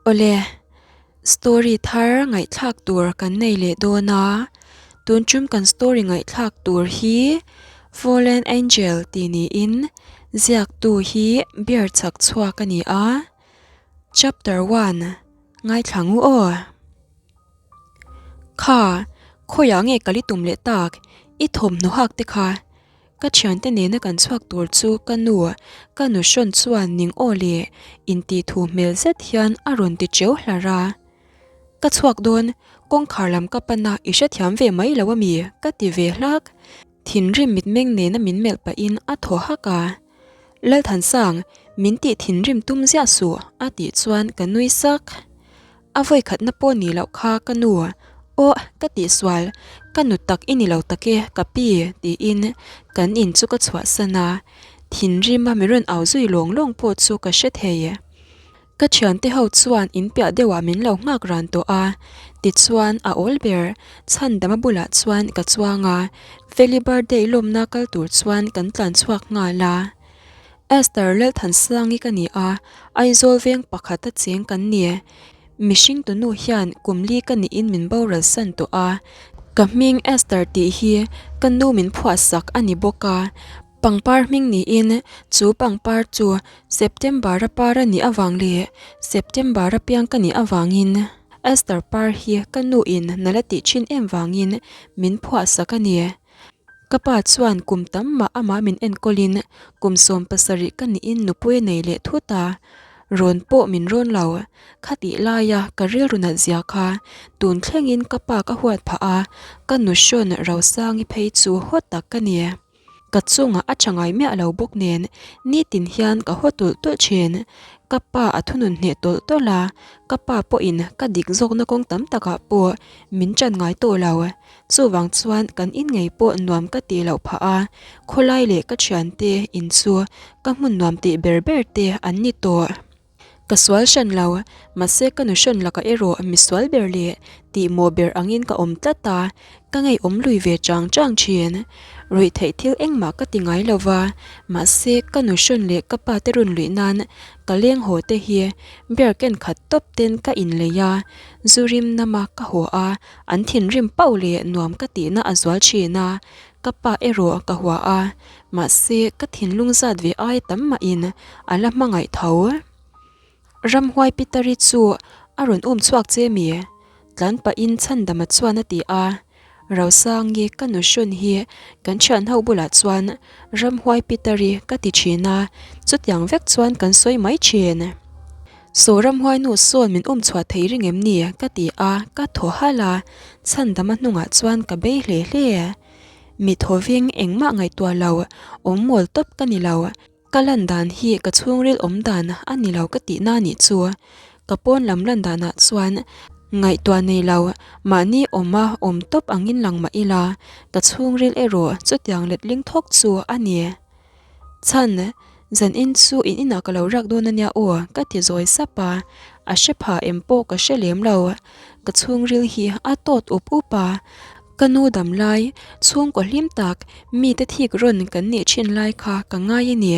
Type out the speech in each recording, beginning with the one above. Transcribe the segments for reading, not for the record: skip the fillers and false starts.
Awle, story thar ngaihthlak tur kan nei leh dawn a, tun tum kan story ngaihthlak tur hi Fallen Angel tih niin ziaktu hi bear chak chhuak a ni a, chapter one ngaithla ngu aw. Kha, khawiah nge ka li tum leh tak, i thawmhnaw hak te kha. Ka thiante nena kan chhuak tur chu ka nu, ka nu hrawn chuan ning aw le intih thu hmel zet hian a rawn ti cheu hlar a. Ka chhuak dawn, kawngkhar lam ka pan a, i hrethiam ve mai lo ami? ka ti ve hlak. Thinrim mitmeng nena min melh pahin a thaw hak a. Lalthansang, min tih thinrim tum ziah suh, a tih chuan ka nui sak. A vawi khatna pawh ni loh kha ka nu, Aw, ka tihsual, ka nu tak i ni lo tak e, ka pi, tiin kan in chu ka chhuahsan a. Thinrima mi rawn au zui lawng lawng pawh chu ka hre thei. Ka thiante ho chuan in piah deuhah min lo nghak ran tawh a, tichuan a awl ber Chhandama bulah chuan ka chuang a, Feli birthday lawmna kal tur chuan kan tlan chhuak nghal a. Esther Lalthansangi ka ni a, Aizawl veng pakhata cheng kan ni. Mihring tunu hian kum li ka niin min boral san tawh a, ka hming Esther tih hi ka nu min phuahsak a ni bawk a, Pangpar hming niin chu pangpar chu September-a par a nih avang leh September-a piang ka nih avangin Esther par hi ka nuin na la tih thin em vangin min phuahsak a ni. Ka pa chuan kum tam mah amah min enkawlin kum 70 ka nihin nupui a nei leh thut a, rawn pawh min rawn lo. Khatih laia ka rilru nat zia kha tun thlengin ka pa ka huat phah a, ka nuhrawn Rosangi phei chu haw tak ka ni. Ka chungah a tha ngai miah lo bawk nen nitin hian ka haw tulh tulh thin. Ka pa a thunun hneh tawlh tawlh a, ka pa pawhin ka dik zawkna kawng tam takah pawh min ṭan ngai tawh lo. Chuvang chuan kan in ngei pawh nuam ka tih loh phah a, khawlai leh ka thiante in chu ka hmun nuam tih ber ber te an ni tawh. Ka sual hran lo, mahse ka nu hran lakah erawh mi sual ber leh tihmawh ber angin ka awm tlat a, ka ngeiawm lui ve chang chang thin. Ruih theih thil engmah ka ti ngai lo va, mahse ka nu hran leh ka pa te rawn luih nan ka leng haw te hi beer ken khat tawp ten ka inlei a, zu rim nama ka haw a, an thinrim pauh leh nuam ka tihna a zual thin a, ka pa erawh ka hua a, Mahse, ka thinlung zat ve ai tam mahin a la hmangaih tho. Ramhuai Pitari chu a rawn um chhuak che mi? Tlan pahin Chhandama chuan a ti a. Rosangi ka nu hrawn hi kan thian ho bulah chuan Ramhuai Pitari ka ti thin a, chutiang vek chuan kan sawi mai thin. Saw ramhuai nu sawn min um chhuah thei ring em ni? ka ti a, ka thaw halh a, Chhandama hnungah chuan ka bei hle hle. Mi thaw veng engmah ngaihtuah lo, awm mawl tawp ka ni lo. Ka lan dan hi ka chhungril awm dan a ni lo ka tihna nih chu. Ka pawn lam lan danah chuan ngaihtuah nei lo, mahni awma awm tawp angin lang mah ila, ka chhungril erawh chutiang letling thawk chu a ni. Chhan, zan in chu in inah ka lo riak dawn ania aw, ka ti zawi sap a, a hre pha em pawh ka hre lem lo. Ka chhungril hi a tawt up up a, ka nu dam lai, chhungkaw hlim tak, mite thik rawn kan nih thin lai kha ka ngai a ni.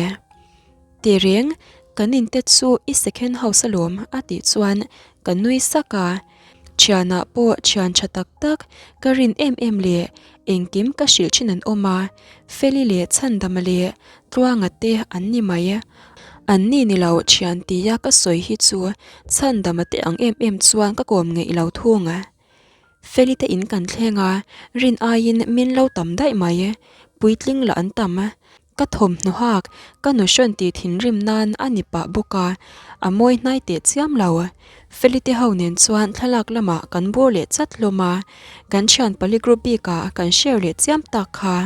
Tireng, kan inte chu i second house alawm a tih chuan ka nui sak a. Thianah pawh thian tha tak tak ka rin em em leh engkim ka hrilh thin an awm a, Feli leh Chhandama leh Tluanga te an ni mai. An ni ni lo thian tia ka sawi hi chu Chhandama te ang em em chuan ka kawm ngeih lo thung. Feli te in kan thleng a, rin aiin min lo tam daih mai. Puitling lah an tam. Ka thawmhnaw hak, ka nu hrawn tih thinrim nan a ni pah bawk a, a mawi hnai teh chiam lo. Feli te ho nen chuan thlalak lamah kan bur leh chat hlawm a, kan thian pali group bikah kan share leh chiam tak kha.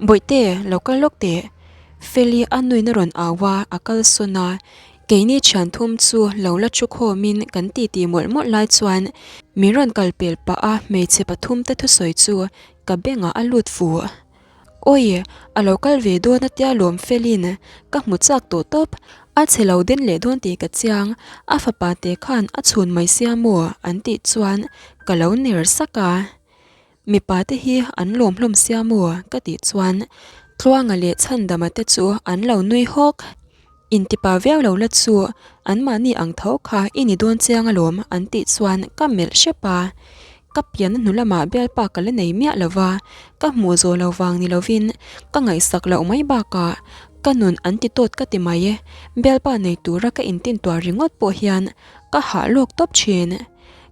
Bawihte, lo kal lawk teh. Feli a nuin a rawn au a, a kal sawn a. Keini thian thum chu lo la thu khawmin kan titi mawlh mawlh lai chuan min rawn kal pel pah a hmeichhe pathum te thusawi chu ka bengah a lut fuh. Awi, a lo kal ve dawn a tia lawm felin ka hmu chak tawh tawp. A chhe lo den leh dawn tih ka chiang, a fapa te khan a chhun mai sia maw an tih chuan ka lo ner sak a. Mipa te hi an lawm hlawm sia maw ka tih chuan Tluanga leh Chhandama te chu an lo nui hawk. Intipa viau lo la chu anmahni ang tho kha i ni dawn chiang alawm an tih chuan ka melh hrep a. Ka pianna hnu lamah bialpa ka la nei miah lo va, ka hmuh zawh lo vang ni lovin ka ngaihsak loh mai bakah ka nun an ti tawt ka ti mai. Bialpa nei tura ka intintuah ringawt pawh hian ka hah lawk tawp thin.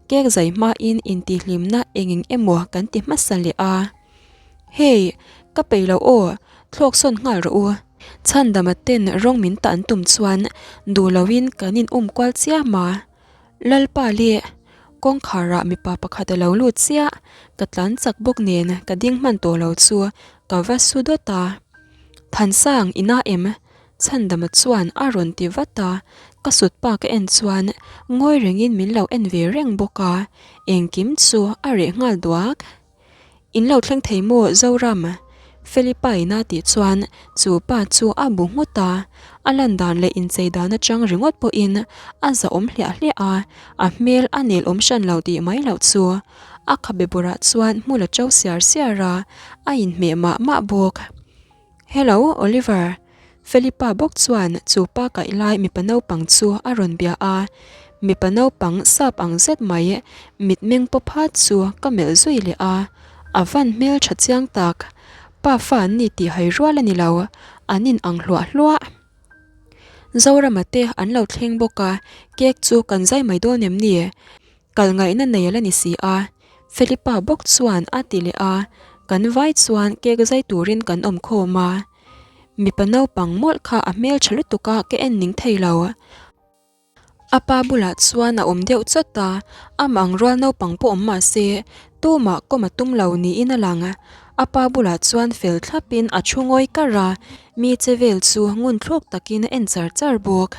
Cake zai hmain intihhlimna eng eng emaw kan ti hmasa leh a. Hey, ka peih lo aw, thlawk sawn nghal rawh u. Chhandama ten rawng min tah an tum chuan duh loin kan in um kual chiam a. Lalpa leh kawngkharah mipa pakhat a lo lut chiah, ka tlan chak bawk nen ka ding hman tawh lo chu ka va su dawt a. Thansang i na em? Chhandama chuan a rawn ti vat a, ka sut pa ka en chuan ngawi rengin min lo en ve reng bawk a, engkim chu a reh nghal duak. In lo thleng thei maw Zoram? Felipa in a tih chuan chu pa chu a bu nghut a, a lan dan leh inchei dan atang ringawt pawhin a zahawm hliah hliah a, a hmel a nel awm hran lo tih mai loh chu. A khabe burah chuan hmul a to siar siar a, a inhmeh mah mah bawk. Hello, Oliver. Felipa bawk chuan chu pa kaih lai mipa naupang chu a rawn bia a. Mipa naupang sap ang zet mai mitmeng pawp hat chu ka melh zui leh a. A van hmel tha chiang tak. Pa fa an ni tih hai rual a ni lo, an in ang hluah hluah. Zorama te an lo thleng bawk a, cake chu kan zai mai dawn em ni? Kal ngaihna nei a la ni si a, Felipa bawk chuan a ti leh a, kan vai chuan cake zai turin kan awm khawm a. Mipa naupang mawlh kha a hmeltha lutuk a ka en ning thei lo. A pa bulah chuan a awm deuh chawt a, amah ang rual naupang pawh awm mah se tumah kawm a tum lo niin a lang. A pa bulah chuan fel thlapin a thu ngawi kar a, mi che vel chu ngun thluk takin a en char char bawk.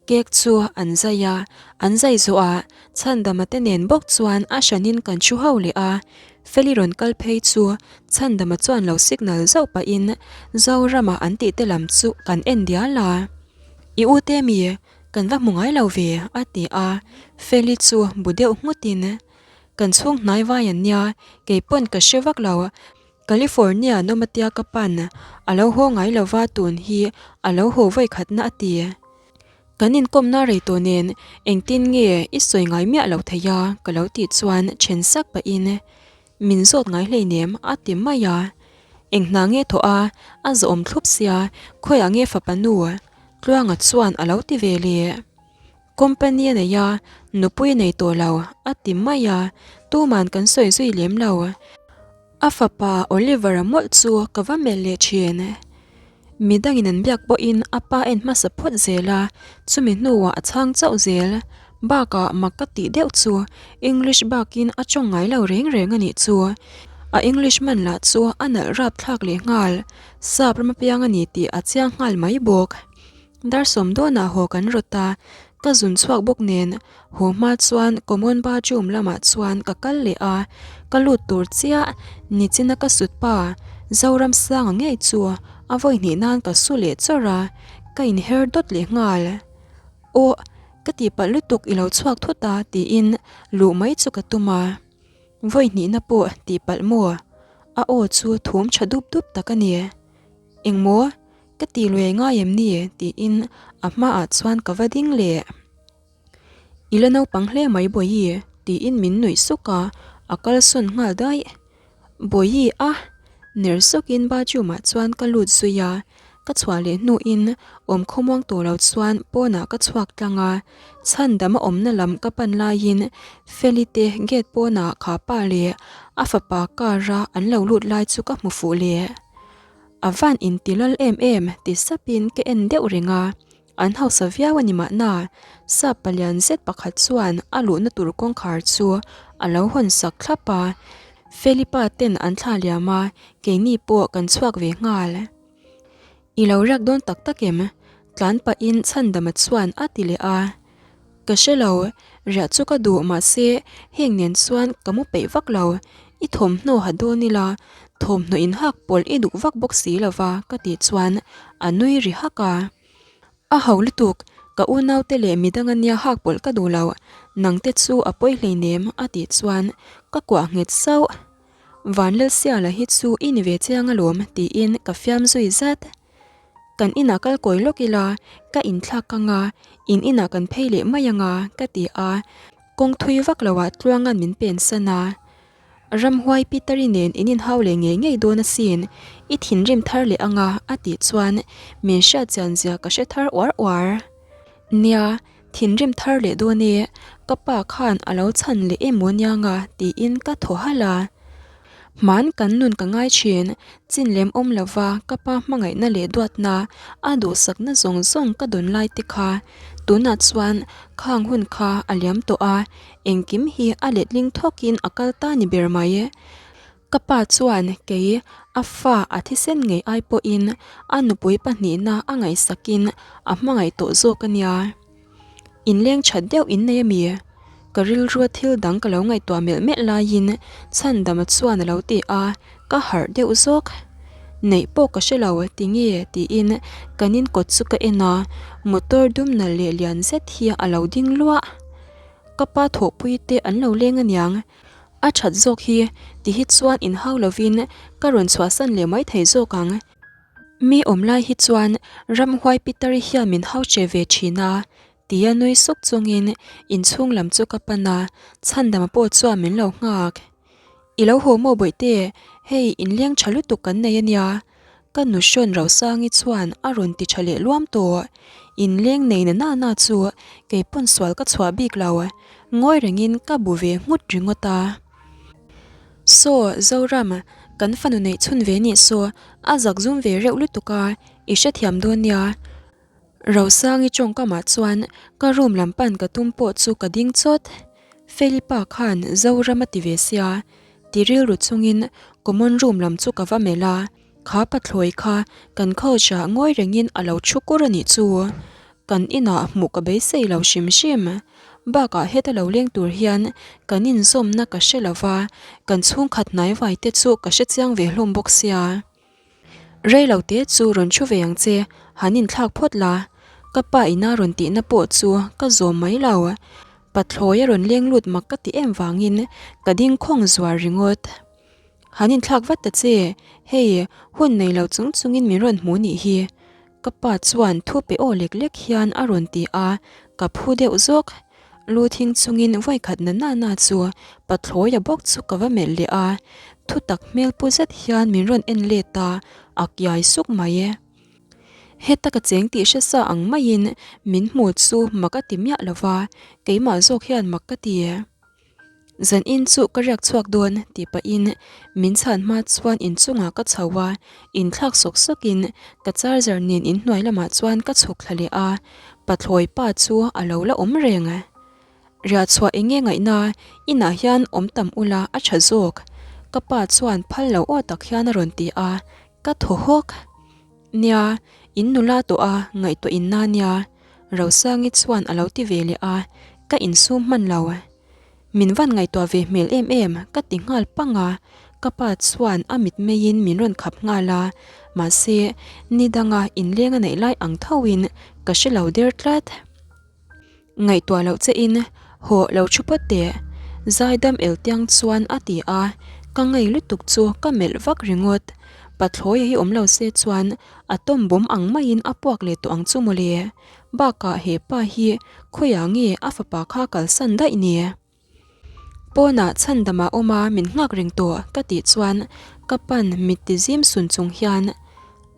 Cake chu an zai a, an zai zawh a, Chhandama te nen bawk chuan a hranin kan thu ho leh a, Feli rawn kal phei chu Chhandama chuan lo signal zauh pahin Zorama an tih te lam chu kan en dial a. I u te mi, kan va hmu ngai lo ve, a ti a, Feli chu bu deuh nghutin, Kan chhung hnai vai an nia, kei pawn ka hre vak lo, California nawm atia ka pan, a lo haw ngai lova tun hi a lo haw vawi khatna a ti. Kan inkawmna rei tawh nen engtin nge i sawi ngai miah lo thei a ka lo tih chuan then sak pahin min zawt ngai hleinem a ti mai a. Eng hna nge thawh a, a zawhawm thlup sia khawiah nge fapa nu Tluanga chuan a lo ti ve leh. Company a nei a, nupui a nei tawh lo, a ti mai a, tuman kan sawi zui lem lo. A fapa Oliver-a mawlh chu ka va melh leh thin. Midangin an biak pawhin a pa en hmasa phawt zel a, chumi hnuah a chhang chauh zel. Bakah mak ka tih deuh chu English bakin a tawng ngai lo reng reng a nih chu. A English man lah chu a nalh rapthlak leh nghal, sap ram apiang a ni tih a chiang nghal mai bawk. Dar sawm dawnah haw kan rawt a, ka zun chhuak bawk nen haw hma chuan common bathroom lamah chuan ka kal leh a, ka lut tur chiah nichina ka sut pa Zoramsanga ngei chu a vawi hnih nan ka su leh chawrh a, ka inher dawt leh nghal. Aw, ka tihpalh lutuk i lo chhuak thut a tiin luh mai chu ka tum a. Vawi hnihna pawh tihpalh maw? A aw chu thum tha dup dup tak a ni. Engmaw? Ka ti luai ngai em ni? tiin a hmaah chuan ka va ding leh. I la naupang hle mai Bawihi tiin min nuih suk a, a kalsawn nghal daih. Bawihi a! Ner sawkin bathroom ah chuan ka lut zui a, ka chhuah leh hnuin awm khawmuang tawh lo chuan pawnah ka chhuak tlang a, chhandam a awmna lam ka pan laiin Feli te gate pawnah kha pa leh a fapa car a an lo lut lai chu ka hmu fuh leh. A van inti lal em em ti sapin ka en deuh reng a, an hausa viau a ni mahna, sap palian zet pakhat chuan a luhna tur kawngkhar chu a lo hawn sak thlap a, Felipa ten an thla liam a, keini pawh kan chhuak ve nghal. I lo riak dawn tak tak em? Tlan pahin Chhandama chuan a ti leh a. Ka hre lo, riah chu ka duh mahse heng nen chuan ka mu peih vak lo, i thawmhnaw ha dawn ila, thawmhnaw in hak pawlh i duh vak bawk si lova ka tih chuan a nui ri hak a. A ho lutuk, ka unaute leh midang ania hak pawlh ka duh lo, nangte chu a pawi hleinem a tih chuan ka kuah nghet sauh. Vanlalsiala hi chu i ni ve chiang alawm tiin ka fiam zui zat. Kan inah kal kawi lawk ila, ka inthlak ang a, in inah kan phei leh mai ang a, ka ti a. Kawng thui vak loah Tluanga'n min pensan a. Ramhuai Peter-i nen in inhau leh ngei ngei dawn asin, i thinrim thar leh ang a, a tih chuan min hriatchian zia ka hre thar uar uar. Nia, thinrim thar leh dawn e, ka pa khan a lo chhan leh em maw niang a, tiin ka thaw halh a. Hman kan nun ka ngai thin, chin lem awm lova ka pa hmangaihna leh duatna, a duhsakna zawng zawng ka dawn lai te kha. Tunah chuan khang hun kha a liam tawh a, Engkim hi a letling thawkin a kal ta ni ber mai. Ka pa chuan kei a fa a thisen ngei ai pawhin a nupui pahnihna a ngaihsakin a hmangaih tawh zawk a nia. Inleng that deuh in nei a mi? Ka rilrua thil dang ka lo ngaihtuah melh melh laiin Chhandama chuan a lo ti a, ka harh deuh zawk. Neih pawh ka hre lo tinge tiin kan in kawt chu ka en a, motor dum nalh leh lian zet hi a lo ding luah. Ka pa thawhpui te an lo leng aniang. A that zawk hi ti hi chuan inhau lovin ka rawn chhuahsan leh mai thei zawk ang. Mi awm lai hi chuan ramhuai Peter-i hian min hau che ve thin a, tia nui suk chungin inchhung lam chu ka pan a, Chhandama pawh chuan min lo nghak. I lo haw maw Bawihte, hei inleng tha lutuk kan nei ania. Ka nu hrawn Rosangi chuan a rawn ti tha leh luam tawh. Inleng nei na na na chu kei pawn sual ka chhuah bik lo, ngawi rengin ka bu ve nghut ringawt a. Saw, Zoram, kan fanu neih chhun ve nih saw, a zak zum ve reuh lutuk a, i hrethiam dawn nia. Rosangi tawngkamah chuan ka room lam pan ka tum pawh chu ka ding chawt. Felipa khan Zoram a ti ve sia, ti rilru chungin common room lam chu ka va melh a, kha pathlawi kha kan couch ah ngawi rengin a lo thu kur a nih chu. Kan inah hmuh ka beisei lo hrim hrim. Bakah heta lo leng tur hian kan inzawmna ka hre lo va, kan chhungkhat hnaivai te chu ka hrechiang ve hlawm bawk sia. Rei lo te chu rawn thu ve ang che, han inthlak phawt la. Ka pa ina rawn tihna pawh chu ka zawm mai lo. Pathlawi a rawn leng lut mak ka ti em vangin ka ding khawng zuar ringawt. Han inthlak vat ta che, hei hun nei lo chung chungin min rawn hmu nih hi. Ka pa chuan thu pe aw lek lek hian a rawn ti a, ka phu deuh zawk. Lu thing chungin vawikhat na na na chu pathlawia bawk chu ka va melh leh a, thu tak hmel pu zet hian min rawn en let a, a kiai suk mai e. Heta ka cheng tih hre sa ang maiin min hmu chu mak a ti miah lo va, keimah zawk hian mak ka ti. Zan in chu ka riak chhuak dawn tih pahin min chhan hma chuan inchungah ka chho a, inthlak sawk sawkin ka charger nen inhnuai lamah chuan ka chhuk thla leh a, pathlawi pa chu a lo la awm reng. Riah chhuah eng nge ngaihna inah hian awm tam ula a tha zawk ka pa chuan phal lo aw tak hian a rawn ti a, ka thaw hawk. Nia, in nula tawh a ngaihtuah inna nia Rosangi chuan a lo ti ve leh a, ka insum hman lo. Min van ngaihtuah ve hmel em em ka ti nghal pang a, ka pa chuan a mitmeiin min rawn khap nghal a, mahse ni danga inleng a neih lai ang thoin ka hre lo der tlat. Ngaihtuah loh che in haw lo thu phawt teh, zaidam eltiang chuan a ti a, ka ngei lutuk chu ka melh vak ringawt. Pathlawia hi awm lo se chuan a tawm bawm ang maiin a puak leh tawh ang chu mawle. Bakah he pa hi khawiah nge a fapa kha kalsan daih ni? Pawnah chhandamah awm a min nghak reng tawh ka tih chuan ka pan mit ti zim sun chung hian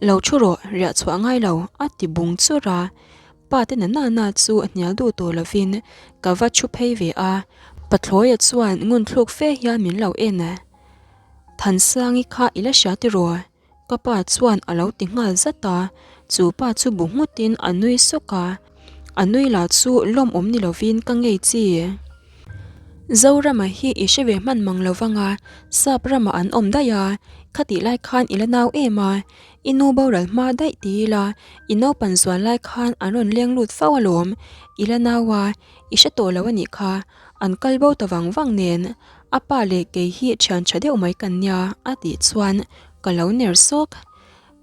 Lo thu rawh riah chhuah ngai lo a ti bung chur a. Pa te na na chu hnial duh tawh lovin ka va thu phei ve a, Pathlawia chuan ngunthluk fe hian min lo en. Thansangi kha i la hria tiraw? Ka pa chuan a lo ti nghal zat a, chu pa chu bu nghutin a nui sawk a, a nui lah chu lawmawm ni lovin ka ngei chi. Zorama hi i hre ve hman mang lo vang a, sap ramah an awm daih a, khatih lai khan i la nau em a, i nu boral hma daih ti ila, i naupan zual lai khan an rawn leng lut fo alawm, i la nau a, i hre tawh lo a nih kha, an kal bo ta vang vang nen. A pa leh kei hi thian tha deuh mai kan nia a tih chuan ka lo ner sawk.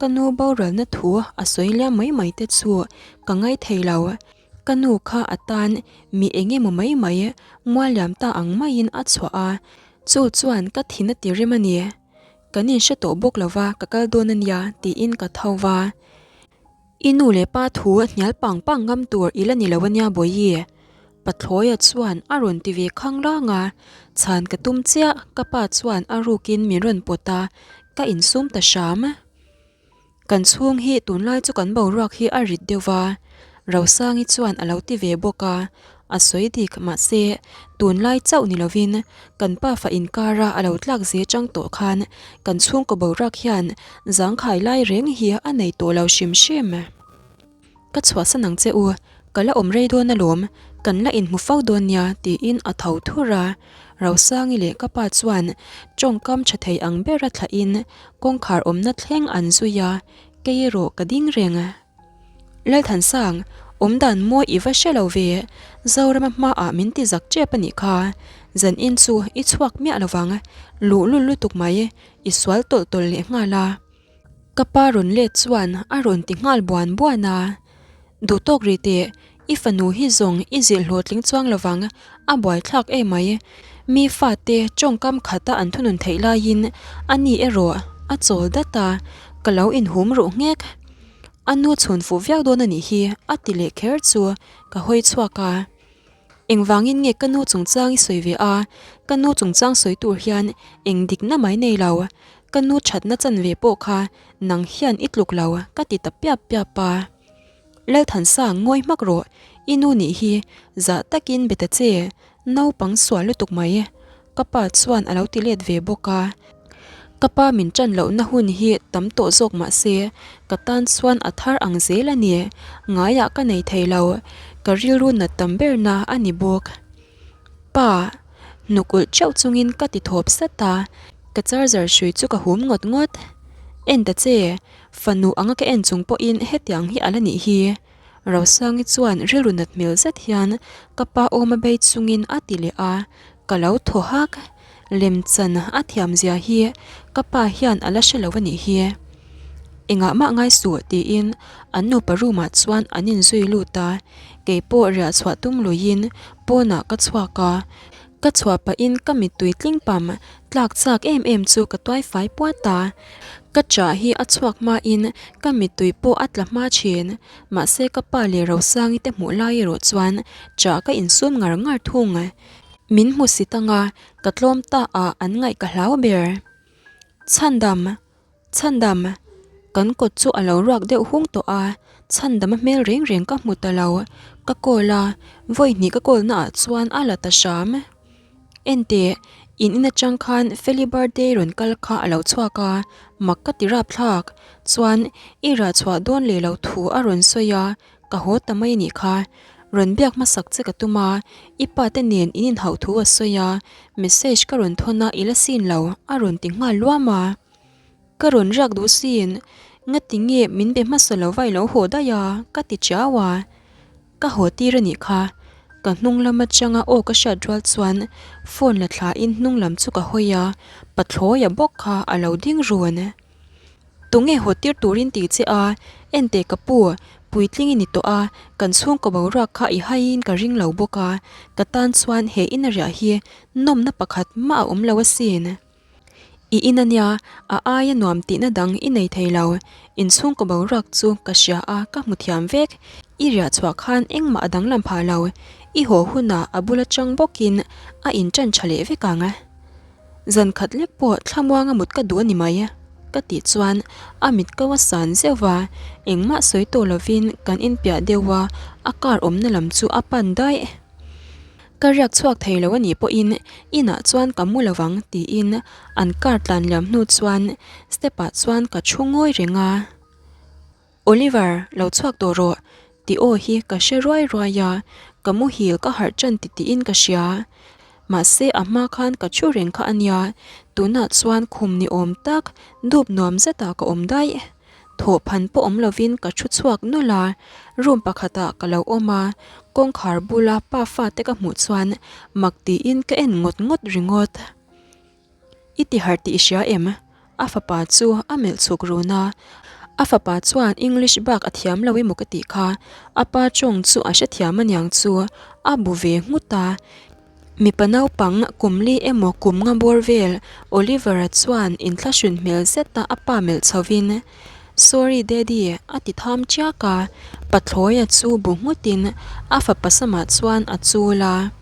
Ka nu boralna thu a sawi liam mai mai te chu ka ngai thei lo. Ka nu kha a tan mi eng emaw mai mai mualliam ta ang maiin a chhuah a, chu chuan ka thin a ti rem a ni. Kan inhre tawh bawk lo va ka kal dawn a nia tiin ka tho va. I nu leh pa thu hnial pang pang ngam tur i la ni lo ania Bawihi. Pathlawia chuan a rawn ti ve khang rang a, chhan ka tum chiah ka pa chuan a rukin min rawn pawt a, ka insum ta hram. Kan chhung hi tunlai chu kan boruak hi a rit deuh va, Rosangi chuan a lo ti ve bawk a, a sawi dik mahse tunlai chauh ni lovin kan pafa inkara a lo tlak ze chang tawh khan kan chhungkaw boruak hian zangkhai lai reng hi a nei tawh lo hrim hrim. Ka chhuahsan ang che u, ka la awm rei dawn alawm, kan la inhmu fo dawn nia tiin a tho thur a. Rosangi leh ka pa chuan tawngkam tha thei ang bera thlahin kawngkhar awmna thleng an zui a, kei erawh ka ding reng. Lalthansang, awm dan mawi i va hre lo ve, Zorama hmaah min ti zak tep a nih kha, zanin chu i chhuak miah lovang, luhlul lutuk mai, i sual tawlh tawlh leh nghal a. Ka pa rawn let chuan a rawn ti nghal buan buan a, Duh tawk ri teh, i fanu hi zawng i zilh hlawhtling chuang lovang, a buaithlak em mai. Mi fate tawngkam khata an thunun theih laiin a ni erawh a chawl dat a, ka lo inhum ruh nghek. A nu chhun fuh viau dawn a nih hi a ti leh kher chu ka hawi chhuak a. Engvangin nge ka nu chungchang i sawi ve a? Ka nu chungchang sawi tur hian eng dikna mai nei lo. Ka nu thatna chanve pawh kha nang hian i tluk lo ka ti ta piap piap a. Lalthansang ngawi hmak rawh, i nu nih hi zah takin be ta che, naupang sual lutuk mai. Ka pa chuan a lo ti let ve bawk a. Ka pa min ṭan lohna hun hi tam tawh zawk mah se, ka tan chuan a thar ang zel a ni. Ngaiah ka nei thei lo, ka rilru nat tam berna a ni bawk. Pa, hnuk ulh ṭeuh chungin ka ti thawp sat a, ka charger hrui chu ka hum ngawt ngawt. En ta che, fanu anga ka en chung pawhin hetiang hi a la nih hi. Rosangi chuan rilru nat hmel zet hian ka pa awm a bei chungin a ti leh a, ka lo thaw hak. Lemchan a thiam zia hi ka pa hian a la hre lo a nih hi. Engah mah ngai suh tiin an nupa room ah chuan an inzui lut a, keipawh riah chhuah tum luiin pawnah ka chhuak a, ka chhuah pahin ka mittui tling pam tlak chak em em chu ka tuai fai puat a, ka chah hi a chhuak hmain ka mittui pawh a tla hma thin, mahse ka pa leh Rosangi te hmuh lai erawh chuan chah ka insum ngar ngar thung. Min hmu si tang a, ka tlawm ta a an ngaih ka hlau ber. Chhandam! Chhandam! Kan kawt chu a lo ruak deuh hung tawh a, Chhandam a hmel reng reng ka hmu ta lo. Ka call a, vawi hnih ka call na ah chuan a la ta hram. Enteh, in in atang khan Feli birthday rawn kal kha a lo chhuak a, mak ka ti rapthlak. Chuan, i rah chhuah dawn leh lo thu a rawn sawi a, Ka haw ta mai anih kha. Rawn biak hmasak che ka tum a, i pa te nen in inhauh thu a sawi a, message ka rawn thawn a i la sin lo a rawn ti nghal luam a. Ka rawn riak duh sin, ngati nge min be hmasa lo va i lo haw daih a ka ti chiau a. Ka haw tir anih kha, ka hnung lam atanga aw ka hriat rual chuan phone la thlain hnung lam chu ka hawi a, pathlawia bawk kha a lo ding run. Tunge haw tir turin ti che a, enteh ka pu, puitling i ni tawh a, kan chhungkaw boruak kha i haiin ka ring lo bawk a, ka tan chuan he ina riah hi nawmna pakhat mah a awm lo asin. I in ania, a aia nuam tihna dang i nei thei lo, in chhungkaw boruak chu ka hria a, ka hmu thiam vek, i riah chhuah khan engmah a danglam phah lo, i haw hunah a bula chang bawkin a inṭan ṭha leh vek ang. Zan khat lek pawh thlamuanga mut ka duh a ni mai, ka tih chuan a mit ko a san zeuh va, engmah sawi tawh lovin kan inpiah deuh a, a car awmna lam chu a pan daih. Ka riak chhuak thei lo a nih pawhin inah chuan ka mu lo ang tiin an car tlan liam hnu chuan step ah chuan ka thu ngawi reng a. Oliver, lo chhuak tawh rawh, tih aw hi ka hre ruai ruai a, ka muhil ka harh ṭan ti tiin ka hria. Mahse a hma khan ka thu reng kha a nia, tunah chuan khum ni awm tak, dup nuam zetah ka awm daih. Thawhphan pawh awm lovin ka thu chhuak nawlh a, room pakhatah ka lo awm a, kawngkhar bula pa fate ka hmuh chuan mak tiin ka en ngawt ngawt ringawt. I ti harh tih i hria em? A fapa chu a melh chhuk run a. A fapa chuan English bak a thiam lo emaw ka tih kha. A pa tawng chu a hrethiam aniang chu a bu ve nghut a. Mipa naupang kum li emaw kum nga bawr vel Oliver-a chuan inthlahrun hmel zeta a pa melh chhovin. Sorry Daddy a ti tham chiak a, Pathlawia chu bu nghutin a fapa samah chuan a chul a.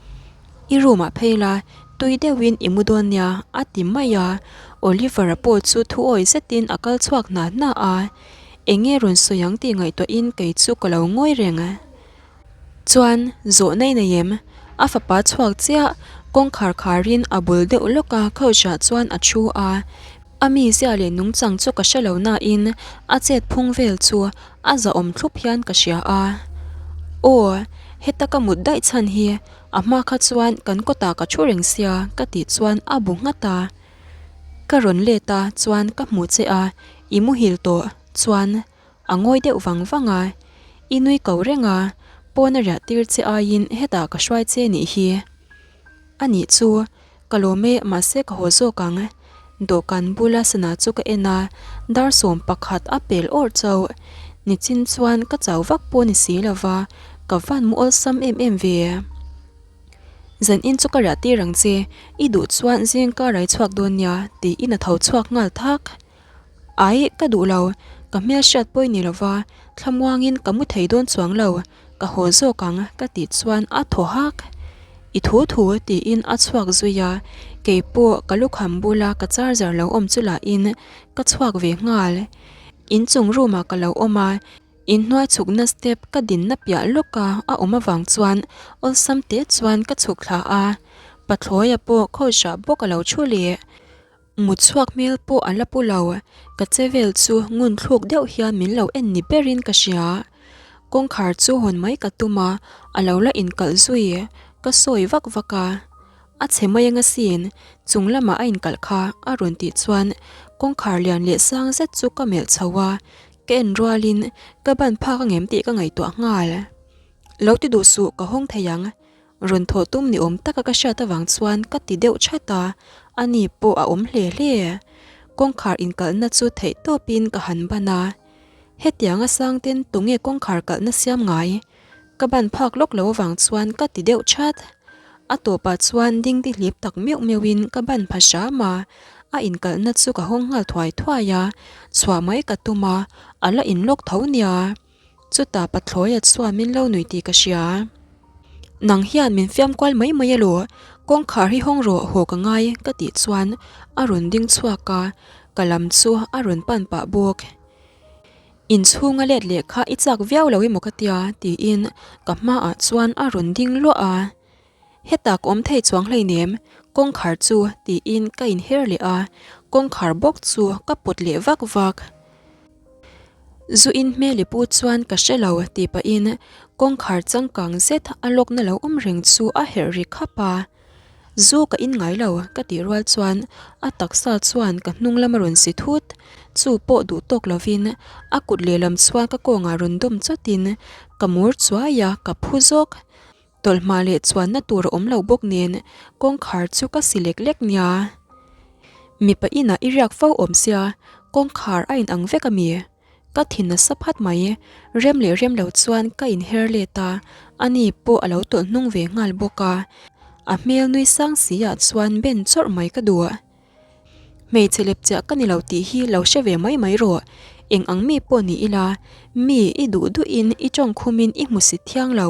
I room ah phei la, tui deuhin i mu dawn nia a ti mai a, Oliver-a pawh chu thu awi zetin a kal chhuak hna hna a, eng nge rawn sawi ang tih ngaihtuahin kei chu ka lo ngawi reng. Chuan, zawhna i nei em? A fapa chhuak chiah, kawngkhar kharin a bul deuh lawk a couch ah chuan a thu a, a mizia leh nungchang chu ka hre lo nain a chet phung vel chu a zahawm thlup hian ka hria a. Aw, heta ka mut daih chhan hi a hma kha chuan kan kawtah ka thu reng sia ka tih chuan a bu nghat a. Ka rawn let a chuan ka hmuh che a, i muhil tawh chuan A ngawi deuh vang vang a, I nui ko reng a, pawn a riah tir che aiin hetah ka hruai che nih hi. A nih chu, ka lawm e mahse ka haw zawk ang. Dawhkan bula sana chu ka en a, dar 11 a pel awrh chauh. Nichin chuan ka chau vak pawh ni si lo va, ka van mu awlsam em em ve. Zan in chu ka riah tir ang che, i duh chuan zing ka rai chhuak dawn nia tiin a tho chhuak nghal thak. Ai, ka duh lo, ka hmel hriat pawi ni lova, thlamuangin ka mu thei dawn chuang lo, ka haw zawk ang ka tih chuan a thaw hak. I thu thu tiin a chhuak zui a, kei pawh ka lukham bula ka charger lo awm chu lahin ka chhuak ve nghal. Inchung room ah ka lo awm a, inhnuai chhukna step ka dinna piah lawka a awm avang chuan awlsam te chuan ka chhuk thla a, Pathlawia pawh khawihrah bawk a lo thu leh. Mut chhuak hmel pawh a la pu lo, ka che vel chu ngun thluk deuh hian min lo en ni berin ka hria. Kawngkhar chu hawn mai ka tum a, a lo la inkalh zui, ka sawi vak vak a. A chhe mai anga sin, chung lamah a inkalh kha a rawn tih chuan kawngkhar lian leh sang zet chu ka melh chho a, ka en rualin ka ban phak angem tih ka ngaihtuah nghal. Lo ti duh suh ka hawng thei ang, Rawn thawh tum ni awm taka ka hriat avang chuan ka ti deuh that a, ani pawh a awm hle hle. Kawngkhar inkalhna chu theih tawpin ka han ban a. Hetianga sangten tunge kawngkhar kalhna siam ngai? Ka ban phak lawk lo avang chuan ka ti deuh that. A tawpah chuan dingdi hlip tak meuh meuhin ka ban pha hram a, a inkalhna chu ka hawng nghal thuai thuai a, chhuah mai ka tum a, a la inlawk tho nia. Chutah Pathlawia chuan min lo nui tih ka hria. Nang hian min fiam kual mai mai elaw, kawngkhar hi hawng rawh haw ka ngai ka tih chuan a rawn ding chhuak a, ka lam chu a rawn pan pah bawk. Inchhunga let leh kha i chak viau lo emaw ka tia tiin ka hmaah chuan a rawn ding luah a. Hetah ka awm thei chuang hleinem, kawngkhar chu tiin ka inher leh a, kawngkhar bawk chu ka pawt leh vak vak. Zu in hmel i pu chuan ka hre lo tih pahin kawngkhar changkang zet a lawkna lo awm reng chu a herh ri khap a. Zu ka in ngai lo ka tih rual chuan a taksa chuan ka hnung lam a rawn si thut. Chu pawh duh tawk lovin a kut lehlam chuan ka kawngah rawn dawm chawtin ka mur chuai a, ka phu zawk. Tawlhma leh chuanna tur a awm lo bawk nen kawngkhar chu ka si lek lek nia. Mipa inah i riak fo awm sia, kawngkhar a inang vek a mi? Ka thin nasa phat mai, rem leh rem lo chuan ka inher let a, ani pawh a lo tawlh hnung ve nghal bawk a, a hmel nui sang si ah chuan ben chawrh mai ka duh. Hmeichhe lepchiah ka ni lo tih hi lo hre ve mai mai rawh, eng ang mi pawh ni ila, mi i duh duhin i tawngkhumin i hmusit thiang lo.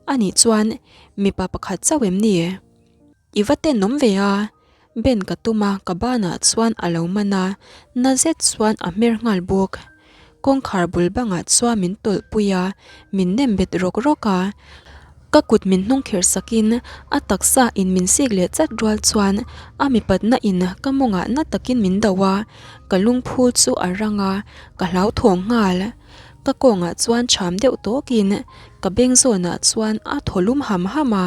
A nih chuan mipa pakhat chauh em ni? I va tenawm ve a, Ben ka tum a ka banah chuan a lo man a, na zet chuan a hmer nghal bawk. Kawngkhar bul bangah chuan min tawlh pui a, min nem bet rawk rawk a. Ka kut min hnung kherh sakin a taksa in min sik leh chat rual chuan a mipatna in ka mawngah na takin min do a, ka lungphu chu a rang a, ka hlauthawng nghal. Ka kawngah chuan cham deuh tawkin ka beng zawnah chuan a thaw lum ham ham a.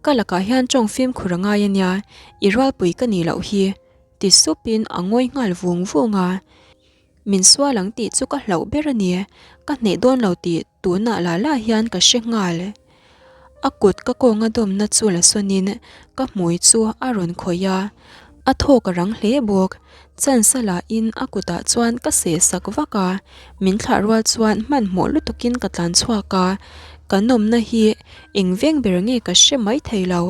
Ka lakah hian tawng fimkhur a ngai ania, i rualpui ka nih loh hi, ti supin a ngawi nghal vung vung a. Min sual ang tih chu ka hlauh ber a ni, ka hneh dawn lo tih tunah lah lah hian ka hre nghal. A kut ka kawnga dawmna chu la sawnin ka hmui chu a rawn khawih a, a thawk a rang hle bawk. Chance a lahin a kutah chuan ka seh sak vak a, min thlah rual chuan hmanhmawh lutukin ka tlan chhuak a, ka nawmna hi eng veng ber nge ka hre mai thei lo,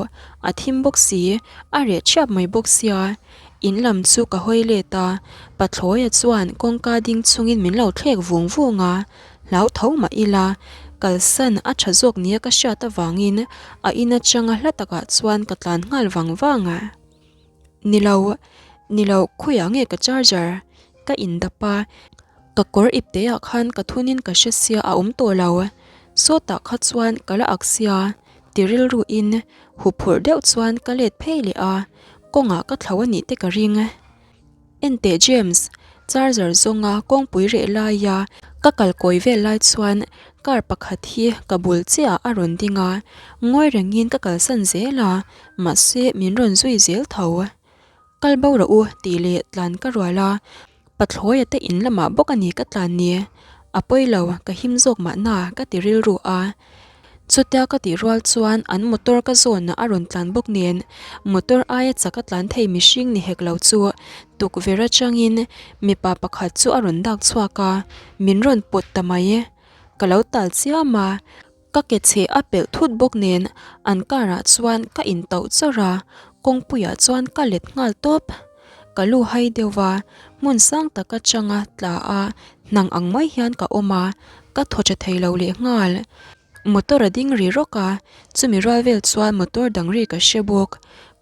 a thim bawk si, a reh thiap mai bawk sia. In lam chu ka hawi let a, Pathlawia chuan kawngka ding chungin min lo thlek vung vung a, hlau tho mah ila, kalsan a tha zawk nia ka hriat avangin a in atanga hla takah chuan ka tlan nghal vang vang a. Ni lo, ni lo khawiah nge ka charger? Ka indap a, ka kawr ipte ah khan ka thunin ka hre sia a awm tawh lo, sawtah kha chuan ka la ak sia ti rilru in huphurh deuh chuan ka let phei leh a, kawngah ka thlo a nih te ka ring. Enteh James, charger zawnga kawngpui reh laia ka kal kawi vel lai chuan car pakhat hi ka bul chiah ah a rawn ding a, ngawi rengin ka kalsan zel a, mahse min rawn zui zel tho. Kal bo rawh u tih leh tlan ka rual a, Pathlawia te in lamah bawk a ni ka tlan ni. A pawi lo, ka him zawk mahna ka ti rilru a. Chutia ka tih rual chuan an motor ka zawnah a rawn tlan bawk nen motor aia chak a tlan thei mihring ni hek lo chu tukverh atangin mipa pakhat chu a rawn dak chhuak a, min rawn pawt ta mai. Ka lo tal chiam a. Ka ke chhe a pelh thut bawk nen an car ah chuan ka intauh chawrh a, kawngpuiah chuan ka let nghal tawp. Ka lu hai deuh a, hmun sang tak atanga tla a hnang ang mai hian ka awm a, ka thaw tha thei lo leh nghal. Motor a ding ri rawk a, chumi rual vel chuan motor dang ri ka hre bawk.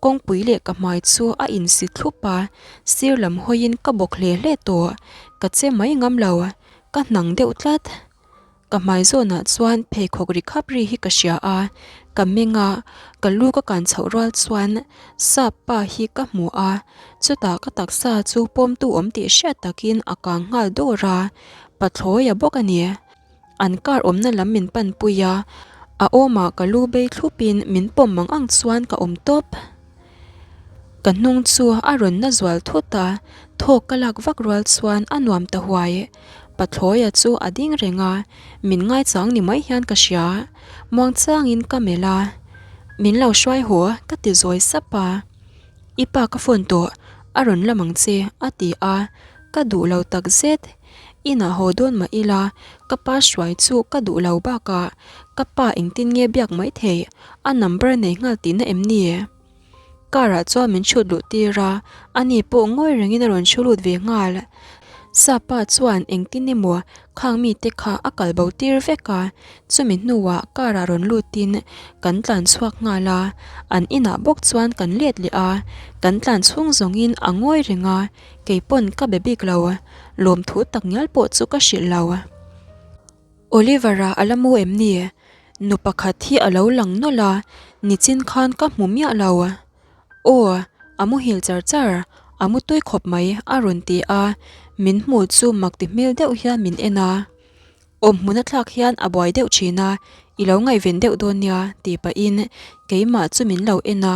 Kawngpui leh ka hmai chu a insi thlup a, sir lam hawiin ka bawk hle hle tawh. Ka che mai ngam lo, ka hnang deuh tlat. Ka hmai zawnah chuan pheikhawk ri khap ri hi ka hria a, ka meng a, ka lu ka kan chhoh rual chuan sap pa hi ka hmu a, chutah ka taksa chu pawmtu awm tih hriat takin a kang nghal dawr a, pathlawia bawk a ni. An car awmna lam min panpui a, a awmah ka lu bei thlupin min pawm mang ang chuan ka awm tawp. Ka hnung chu a rawn na zual thut a, thawk ka lak vak rual chuan a nuam ta huai. Pathlawia chu a ding reng a, min ngaichang ni mai hian ka hria. Muangchangin ka melh a, Min lo hruai haw ka ti zawi sap a. I pa ka phone tawh, a rawn lam ang che a ti a, ka duh lo tak zet. Inah haw dawn mah ila, ka pa hruai chu ka duh lo bakah ka pa engtin nge biak mai theih, a number nei nghal tihna em ni? Car ah chuan min chhut luh tir a, ani pawh ngawi rengin a rawn chhu lut ve nghal. Sapa chuan engtin emaw khang mite kha a kal bo tir vek a, chumi hnuah car ah rawn lutin kan tlan chhuak nghal a, an inah bawk chuan kan let leh a, kan tlan chhung zawngin a ngawi reng a, kei pawn ka be bik lo, lawmthu tak ngial pawh chu ka hrilh lo. Oliver-a a la mu em ni? Nu pakhat hi a lo lang nawlh a, nichin khan ka hmu miah lo. Aw, a muhil char char, a mu tui khawp mai a rawn ti a, min hmuh chu mak ti hmel deuh hian min en a. Awm hmun a thlak hian a buai deuh thin a, i lo ngaihven deuh dawn nia tih pahin keimah chu min lo en a.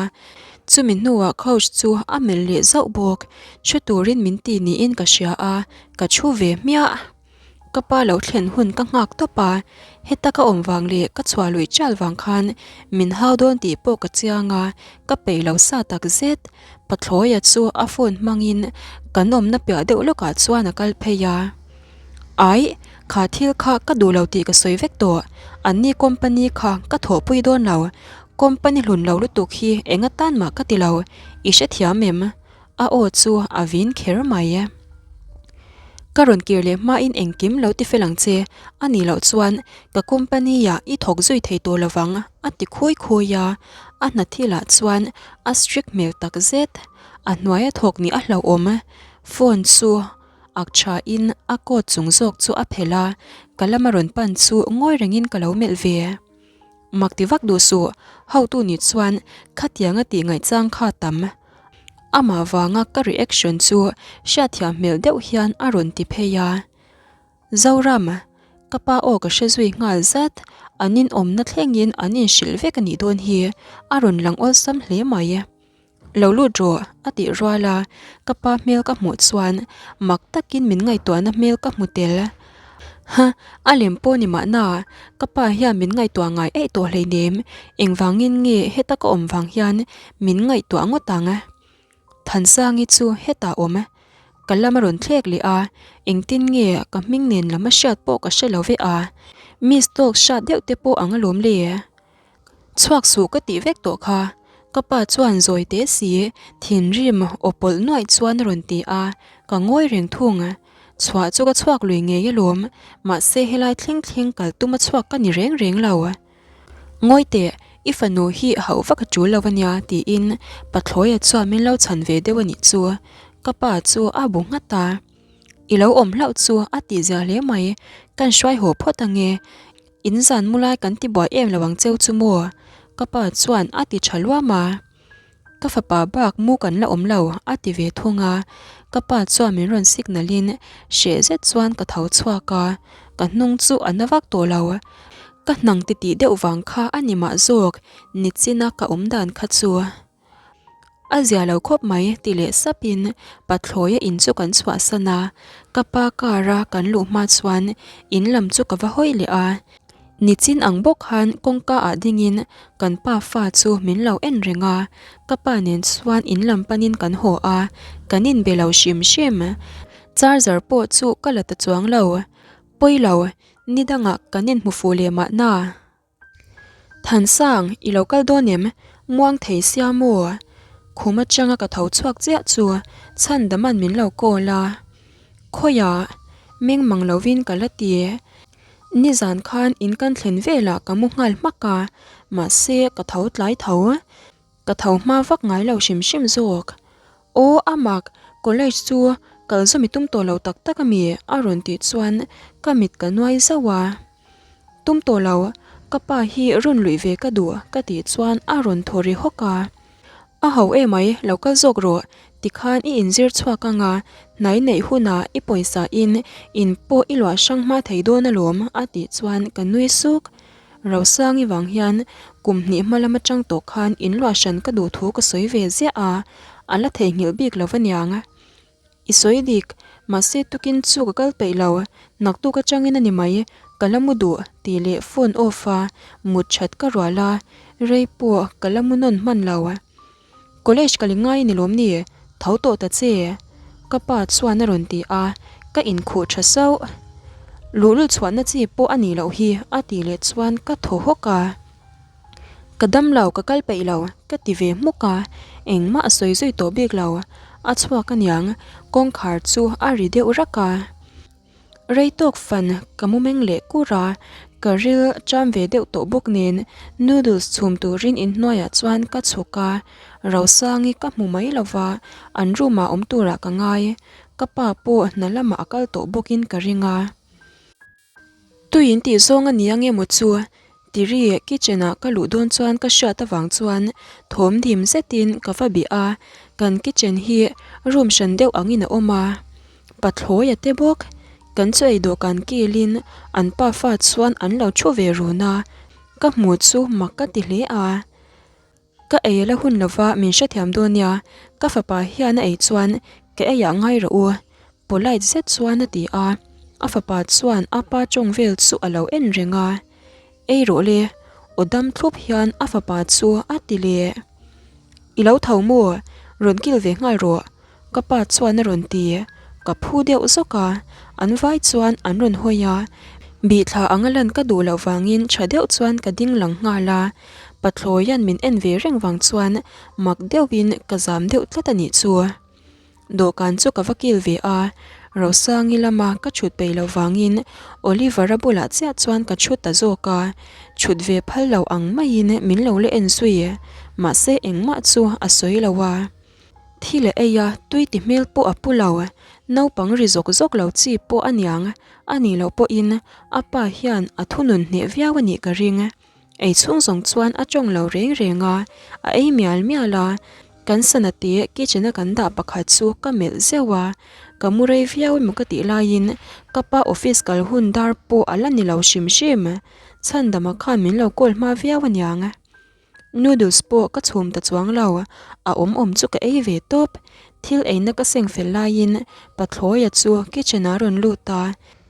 Chumi hnuah couch chu a melh leh zauh bawk, thu turin min ti niin ka hria a, ka thu ve hmiah. Ka pa lo thlen hun ka nghak tawp a, heta ka awm vang leh ka chhuah luih chial vang khan min hau dawn tih pawh ka chiang a, ka peih lo sa tak zet. Pathlawia chu a phone hmangin kan awmna piah deuh lawkah chuan a kal phei a. Aih, kha thil kha ka duh lo tih ka sawi vek tawh, anni company kha ka thawhpui dawn lo, company hlun lo lutuk hi eng atan mah ka ti lo, i hrethiam em? A aw chu a vin kher mai. Ka rawn kir leh hmain engkim lo ti fel ang che, a nih loh chuan ka company ah i thawk zui thei tawh lovang a ti khawi khawi a, a hna thilah chuan a strict hmel tak zet. A hnuaia thawk nih a hlauhawm. Phone chu ak tha in a coat chung zawk chu a phelh a, ka lama rawn pan chu ngawi rengin ka lo melh ve. Mak ti vak duh suh, hotu nih chuan khatianga tih ngaihchang kha tam. Amah vanga ka reaction chu hriatthiam hmel deuh hian a rawn ti phei a. Zoram, ka pa aw ka hre zui nghal zat, an inawmna thlengin an inhrilh vek a nih dawn hi, a rawn lang awlsam hle mai. Lo lut rawh, a tih rual a, ka pa hmel ka hmuh chuan mak takin min ngaihtuahna hmel ka hmu tel. Ha, a lem pawh ni mahna, ka pa hian min ngaihtuah ngai eih tawh hleinem, engvangin nge heta ka awm vang hian min ngaihtuah ngawt ang? Thansangi chu hetah awm. Ka lam a rawn thlek leh a, engtin nge ka hming nen lam a hriat pawh ka hre lo ve a, miss tawk hrat deuh te pawh ang alawm le. Chhuak suh ka tih vek tawh kha. Ka pa chuan zawi teh si, thinrim aw pawlh nuaih chuan a rawn ti a, ka ngawi reng thung. Chhuah chu ka chhuak lui ngei alawm, mahse helai thleng thleng kal tum a chhuak ka ni reng reng lo. Ngawi teh, i fanu hi hauh vak a tul lo ania tiin Pathlawia chuan min lo chhan ve deuh a nih chu. Ka pa chu a bu nghat a. I lo awm hlauh chu a tihzia hle mai, kan hruai haw phawt ange. In zan mu lai kan ti buai em lo ang cheu chu maw? Ka pa chuan a ti tha luam a. Ka fapa bak mu kan la awm lo a ti ve thung a. Ka pa chuan min rawn signal in hreh zet chuan ka tho chhuak a. Ka hnung chu a na vak tawh lo. Ka hnang ti tih deuh vang kha a ni mah zawk nichina ka awm dan kha chu. A zia lo khawp mai ti leh sapin Pathlawia in chu kan chhuahsan a, ka pa car a kan luh hma chuan in lam chu ka va hawi leh a. Nichin ang bawk khan kawngka ah dingin kan pa fa chu min lo en reng a, ka pa nen chuan in lam panin kan haw a, kan inbe lo hrim hrim. Charger pawh chu ka la ta chuang lo. Pawi lo, ni dangah kan inhmu fuh leh mahna. Thansang, i lo kal dawn em? Muang thei sia maw? Khum atanga ka tho chhuak chiah chu Chhandama'n min lo call a. Khawiah? Meng mang lovin ka la ti. Nizan khan in kan thlen velah ka mu nghal hmak a, mahse ka tho tlai tho. Ka tho hma vak ngai lo hrim hrim zawk. Aw a mak, college chu kal zawm i tum tawh lo tak tak ami? a rawn tih chuan ka mit ka nuai zauh a. Tum tawh lo, ka pa hi rawn luih ve ka duh ka tih chuan a rawn thaw ri hawk a. A ho emai, lo kal zawk rawh, tikhan i inzir chhuak ang a, hnai neih hunah i pawisa in in pawh i luah hrang hma thei dawn alawm a tih chuan ka nui suk. Rosangi vang hian kum hnih hma lam atang tawh khan in luah hran ka duh thu ka sawi ve ziah a, a la theihnghilh bik lo aniang. I sawi dik, mahse tukin chu ka kal peih lo, naktuk atangin a ni mai, ka la mu duh tih leh phone off a mut that ka rual a, rei pawh ka la mu nawn hman lo. College ka li ngai a ni lawm ni? Tho tawh ta che. Ka pa chuan a rawn ti a, ka inkhuh tha sauh. Luhlul chhuahna chi pawh a nih loh hi a tih leh chuan ka thaw hawk a. Ka dam lo, ka kal peih lo, ka ti ve hmuk a, engmah a sawi zui tawh bik lo. A chhuak aniang, kawngkhar chu a ri deuh rak a. Rei tawk fan ka mu meng leh kur a, ka ril ṭam ve deuh tawh bawk nen noodles chhum turin inhnuaiah chuan ka chhuk a, Rosangi ka hmu mai lo va, an room ah awm turah ka ngai, ka pa pawh hna lamah a kal tawh bawkin ka ring a. Tui in tih zawng a ni ang emaw chu? Tiri kitchen ah ka luh dawn chuan ka hriat avang chuan thawm dim zetin ka va bih a, kan kitchen hi room hran deuh angin a awm a, pathlawi a te bawk. Kan chu ei dawhkan kilin an pafa chuan an lo thu ve run a, ka hmu chu mak ka ti hle a. Ka ei a la hun lova min hrethiam dawn nia, ka fapa hian a ei chuan ka eiah ngai rawh u, polite zet chuan a ti a, a fapa chuan a pa tawng vel chu a lo en reng a, Ei rawh le, aw dam thlup hian a fapa chu a ti leh. I lo tho maw? Rawn kil ve nghal rawh, Ka pa chuan a rawn ti, ka phu deuh zawk a, an vai chuan an rawn hawi a, bihthla anga lan ka duh loh vangin tha deuh chuan ka ding lang nghal a, Pathlawia'n min en ve reng vang chuan mak deuhin ka zam deuh tlat a nih chu. Dawhkan chu ka va kil ve a, Rosangi lama ka chhut peih loh vangin Oliver-a bulah chiah chuan ka chhut ta zawk a, chhut ve phal lo ang maiin min lo la en zui, mahse engmah chu a sawi lo a. Thi leh ei a, tui ti hmel pawh a pu lo. Naupang ri zawk zawk lo chi pawh a niang. A nih loh pawhin a pa hian a thunun hneh viau a nih ka ring. Ei chhung zawng chuan a tawng lo reng reng a, a ei mial mial a. Kan sana te kitchen a kan dah pakhat chu ka melh zeuh a. Ka mu rei viau emaw ka tih laiin ka pa office kal hun dar pawh a la ni lo hrim hrim. Chhandama khan min lo call hma viau a niang. Noodles pawh ka chhum ta chuang lo, a awm awm chu ka ei ve tawp. Thil eina ka seng fel laiin Pathlawia chu kitchen ah a rawn lut a,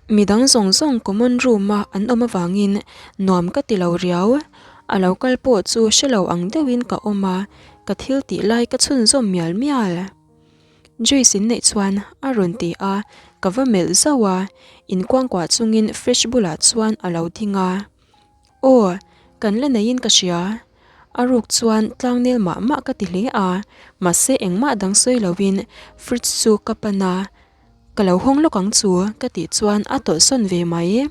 midang zawng zawng common room a an awm avangin nuam ka ti lo riau. A lo kal pawh chu hre lo ang deuhin ka awm a, ka thil tih lai ka chhunzawm mial mial. Juice in neih chuan a rawn ti a, ka va melh zauh a, inkuangkuah chungin fridge bulah chuan a lo ding a. Aw, kan la neiin ka hria. A ruk chuan tlangnel mah mah ka ti hle a, mahse engmah dang sawi loin fridge chu ka pan a, Ka lo hawng lawk ang chu ka tih chuan a tawlhsawn ve mai.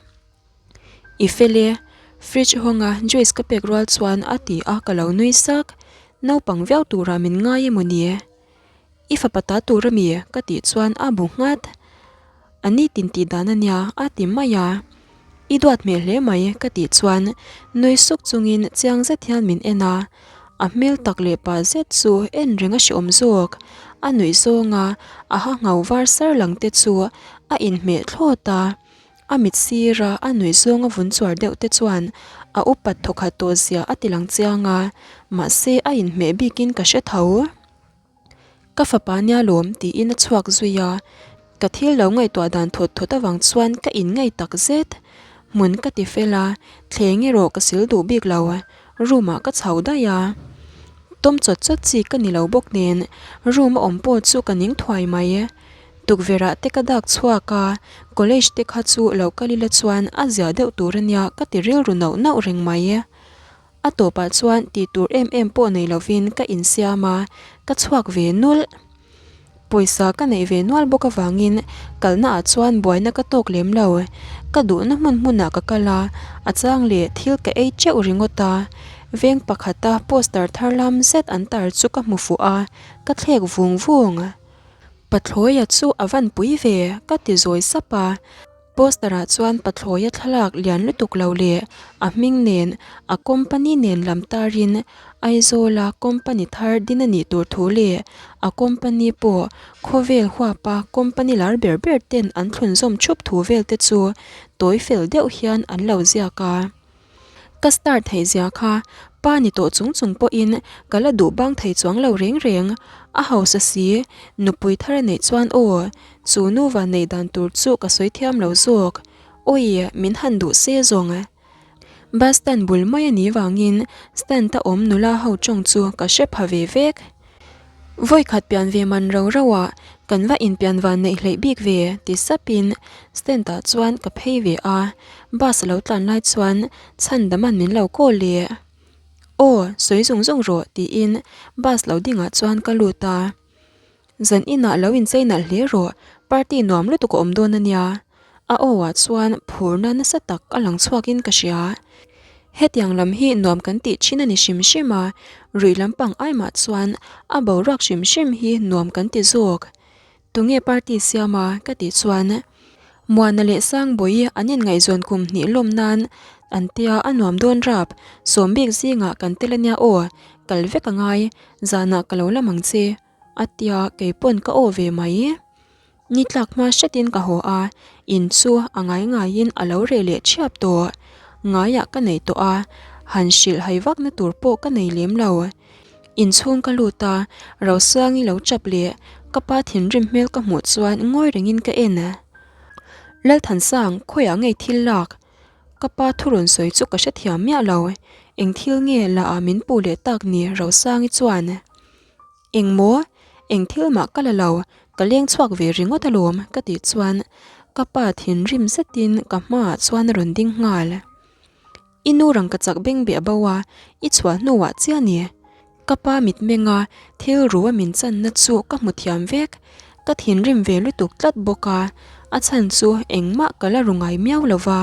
I fel e, fridge hawnga juice ka pek rual chuan a ti a ka lo nui sak, naupang viau turah min ngai emaw ni? I fapa ta tur a mi? ka tih chuan a bu nghat. A ni tin tih dan a nia a ti mai a. I duat hmel hle mai ka tih chuan nui suk chungin chiang zet hian min en a. A hmel tak leh pah zet chu en reng a hreawm zawk. A nuih zawnga a ha ngau var sar lang te chu a inhmeh thlawt a. A mit sira a nuih zawnga vun chuar deuh te chuan a upat thawkhat tawh zia a ti lang chiang a, mahse a inhmeh bikin ka hre tho. Ka fapa nia lawm tiin a chhuak zui a, ka thil lo ngaihtuah dan thawt thawt avang chuan ka in ngei tak zet. Hmun ka ti fel a, thleng erawh ka sil duh bik lo, room ah ka chho daih a. Tawm chawt chawt chi ka ni lo bawk nen room a awm pawh chu ka ning thuai mai. Tukverh ah te ka dak chhuak a, college te kha chu lo kal ila chuan a zia deuh tur ania ka ti rilru nauh nauh reng mai. A tawpah chuan tih tur em em pawh nei lovin ka insiam a, ka chhuak ve nulh. Pawisa ka neih ve nual bawk avangin kalna ah chuan buaina ka tawk lem lo. Ka duhna hmun hmunah ka kal a, a chang leh thil ka ei teuh ringawt a. Veng pakhata poster thar lam zet an tar chu ka hmu fuh a, ka thlek vung vung. Pathlawia chu a van pui ve, ka ti zawi sap a. Poster ah chuan Pathlawia thlalak lian lutuk lo leh a hming nen a company nen lam tarin Aizawla company thar din a nih tur thu leh a company pawh khawvel huapa company lar ber ber ten an thlunzawm thup thu vel te chu tawi fel deuh hian an lo ziak a. Ka star theih zia kha pa ni tawh chung chung pawhin ka la duh bang thei chuang lo reng reng. A hausa si, nupui thar a neih chuan aw, chu nu van neih dan tur chu ka sawi thiam lo zawk. Awi, min han duh se zawng. Bus stand bul mai a nih vangin stand a awm nula ho tawng chu ka hre pha ve vek. Vawi khat pian ve man ro ro ah kan va inpian van neih hleih bik ve ti sap in stand ah chuan ka phei ve a, bus a lo tlan lai chuan chhan dam an min lo call leh. Aw sawi zung zung rawh tiin bus lo ding ah chuan ka lut a. Zan inah lo inchei nalh hle rawh, party nuam lutuk a awm dawn a nia. A aw ah chuan phurna nasa tak a lang chhuakin ka hria. Hetiang lam hi nuam kan tih thin a ni hrim hrim a, ruih lampang ai mah chuan a boruak hrim hrim hi nuam kan ti zawk. Tunge party siam a? ka tih chuan Muana leh Sangbawi an inngaihzawn kum hnih lawm nan an tia a nuam dawn rap, sawm bik zingah kan tel a nia aw, kal vek a ngai, zanah ka lo lam ang che a tia keipawn ka aw ve mai. Ni tlak hma hretin ka haw a, in chu a ngai ngaiin a lo reh leh thiap tawh. Ngaiah ka nei tawh a, han hrilh hai vakna tur pawh ka nei lem lo. Inchhung ka lut a, Rosangi lo chap leh ka pa thinrim hmel ka hmuh chuan ngawi rengin ka en. Lalthansang, khawiah ngei thil lak? Ka pa thu rawn sawi chu ka hrethiam miah lo. Eng thil nge la ah min puh leh tak ni Rosangi chuan. Eng maw? Eng thil mah ka la lo, ka leng chhuak ve ringawt alawm ka tih chuan ka pa thinrim zetin ka hmaah chuan a rawn ding nghal. I nu rangka chak beng beh bo a, i chhuah hnuah chiah ni. Ka pa mitmenga thil ru a min channa chu ka hmu thiam vek. Ka thinrim ve lutuk tlat bawk a, a chhan chu engmah ka la ru ngai miau lo va.